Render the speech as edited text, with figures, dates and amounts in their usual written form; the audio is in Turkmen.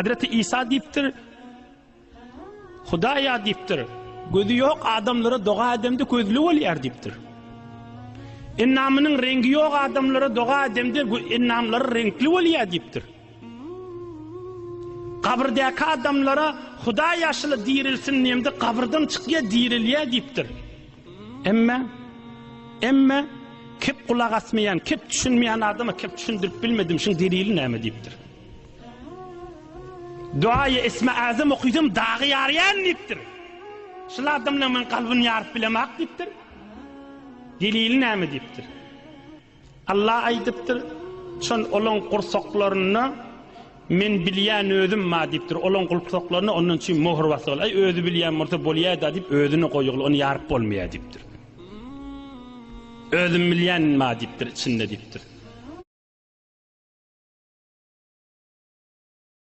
Hazreti Isa diýipdir, Hudaýa diýipdir, gözi ýok adamlara doga edemde gözli bolýar diýipdir. Ennamynyň reňgi ýok adamlara doga edemde ennamlary reňkli bolýar diýipdir. Gabyrdäki adamlara Hudaý ýaşyly dirilsin diýemde gabyrdan çykýar, dirilýär diýipdir. Emme emme kep gulak asmaýan, kep düşünmeýän adama kep düşündirip bilmedim, şuň delili näme diýipdir. Duaýy Esme Azam okysam dagy ýarýan diýipdir. Şul adamlaň men kalbyny ýaryp bilemak diýipdir. Delili näme diýipdir. Allah aýdypdyr, şol olaň gursaklarynda men bilýän özüm ma diýipdir. Olaň gursaklarynda ondan üçin möhür basylgy. Aý özi bilýän bolsa bolýa-da diýip özüne goýugly ony ýaryp bolmaýar diýipdir. Özüm bilýän ma diýipdir içinde diýipdir.